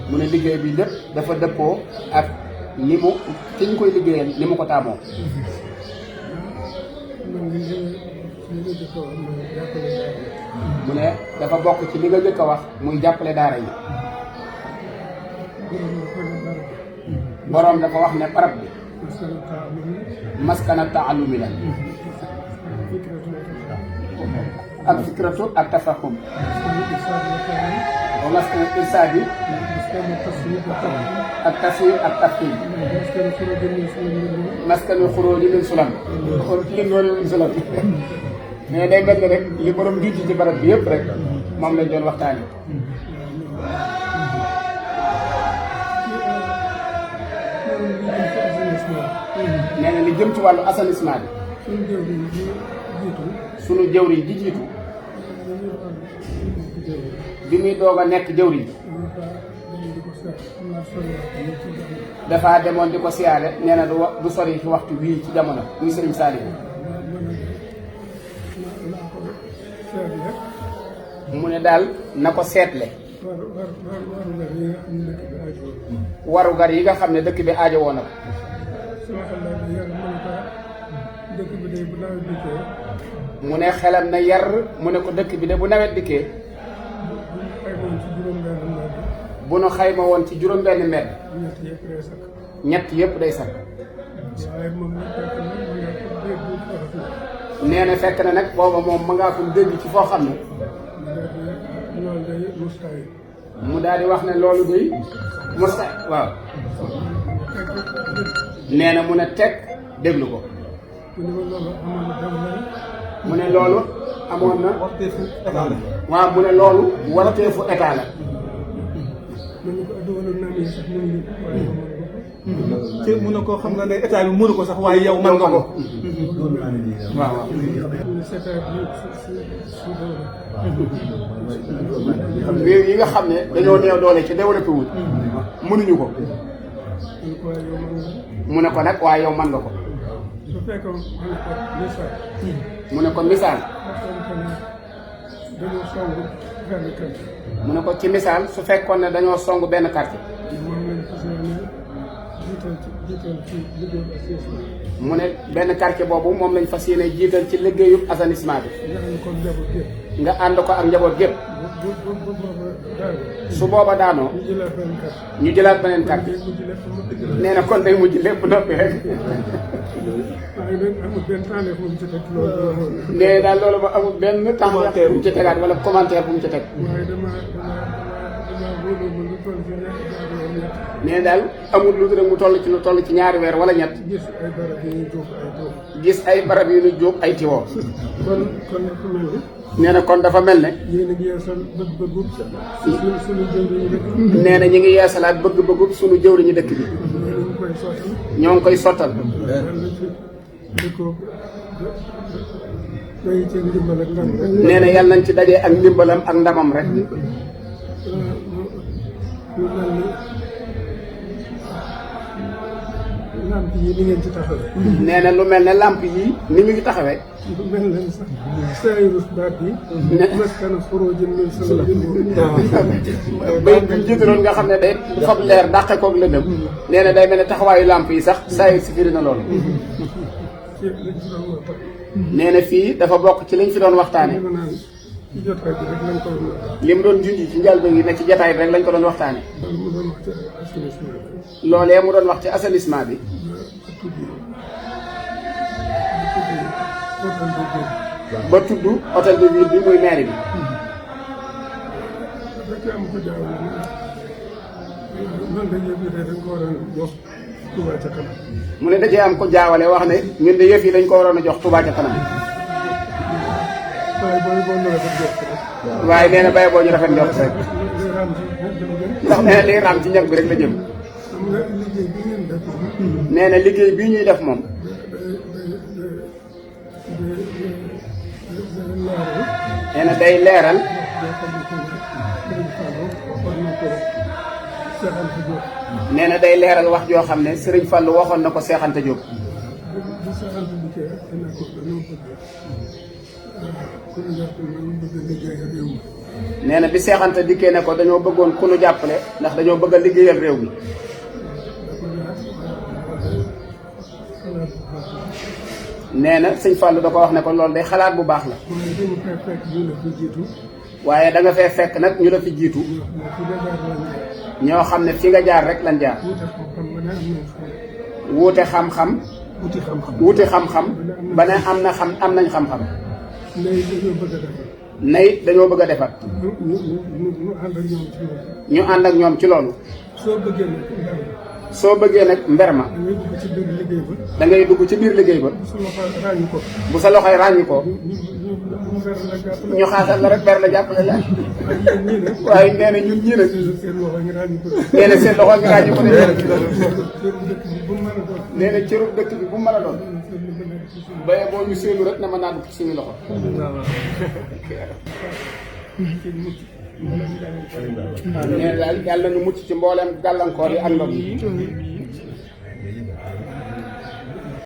mu ne liggéey bi lépp dafa dëppoo ak ni mu ki ñu koy liggéeyal ni mu ko taamoo. mu ne dafa bokk ci li nga jëkk a wax muy jàppale daara yi. boroom dafa wax ne barab bi maskana taalumi la ak fikratu ak tafahum wa maskana irsaadi ak taswir ak tafhim maskanu xuróoji min sulam kon lim loolu min sulam mais day mel ni rek li borom jiitu ci barab bi yëpp rek moom lañ doon waxtaane. nee na li jëm ci wàllu assainissement bi sunu jëwriñ ji jiitu bi muy doog a nekk jëwriñ dafa demoon di ko siyaare nee na du sori ci waxtu wii ci jamono muy Sëriñ Saliou mu ne daal na ko seetle warugar yi nga xam ne dëkk bi aajo woon na ko. mu ne xelam na yar mu ne ko dëkk bi de bu nawet dikkee bu nu xayma woon ci juróom-benn mbedd ñett yëpp day sakk. nee na fekk na nag booba moom ma ngaa ko dégg ci foo xam ne mu daal di wax ne loolu day musta waaw nee na mu ne teg déglu ko mu ne loolu amoon na waaw mu ne loolu warteefu état la. ci mun na koo xam nga ne état bi mënu ko sax waaye yow mën nga ko. waaw waaw. réew yi nga xam ne dañoo néew doole ci développé wul mënuñu ko. mu ne ko nag waaye yow mën nga ko. mu ne ko misaal. mu ne ko ci misaal su fekkoon ne dañoo song benn quartier. mu ne benn quartier boobu moom lañ fas yéene jiital ci liggéeyub assainissement bi. nga ànd ko ak njaboot gépp. su booba daanoo. ñu jëlaat beneen quartier. nee na kon day mujj lépp noppi rek. nee daal loolu ba amul benn temps bu mu ci tegaat wala commentaire bu mu ci teg. nee daal amul lu dul mu toll ci ñaari weer wala ñett. gis ay barab yu ñu jóob ay tiwoo. nee na kon dafa mel ne. nee na ñu ngi yeesalaat bëgg-bëggub sunu jëwriñu dëkk bi. ñoo ngi koy sottal. nee na yàlla nañ ci dajee ak ndimbalam ak ndamam rek. lamp yi ni ngeen ci taxawee. nee na lu mel ne lamp yi ni mu ngi taxawee. lu mel ne sax saayirus baat bi. maskana xurujin min salabin. bay bi ñu jiitaloon nga xam ne day fab leer dàqe koog lëndëm. nee na day mel ne taxawaayu lamp yi sax saayir si firi na loolu. nee na fii dafa bokk ci liñ fi doon waxtaane. li mu doon junj ci njëlbéen gi ne ci jotaay bi rek lañ ko doon waxtaane. loolee mu doon wax ci assainissement bi. ba tudd hôtel de ville bi muy maire bi. mu ne dajee am ko jaawale wax ne ñun de yëf yi dañ ko waroon a jox Touba ca kanam. waaye nee na bàyyi boo ñu rafet njort rek. ndax nee na liy raam ci ñag bi rek la jëm. nee na liggéey bii ñuy def moom. nee na day leeral. nee na day leeral wax joo xam ne Serigne Fallou waxoon na ko Cheikh Anta Diop. nee na bi seexante dikkee ne ko dañoo bëggoon ku nu jàppale ndax dañoo bëgg a liggéeyal réew mi. nee na sëñ Fallou da ko wax ne ko loolu day xalaat bu baax la. waaye da nga fee fekk nag ñu la fi jiitu. ñoo xam ne fi nga jaar rek lan jaar. wuute xam-xam. wuti xam-xam. ba ne am nañ xam-xam. nay dañoo bëgg a defar. ñu ànd ak ñoom ci loolu. soo bëggee nag mber ma. da ngay dugg ci biir liggéey ba. bu sa loxoy ràññi ko. ñu xaasal la rek ber la jàppale la. waaye nee na ñun ñii nag. nee na seen loxo ngi ràññi ko de. nee na cërub dëkk bi bu mu mën a doon. baye boo ñu séenu rek ne mën naa dugg ci suñu loxo. nee na daal yàlla na ñu mucc ci mbooleem gàllankoor yi ak ndox yi.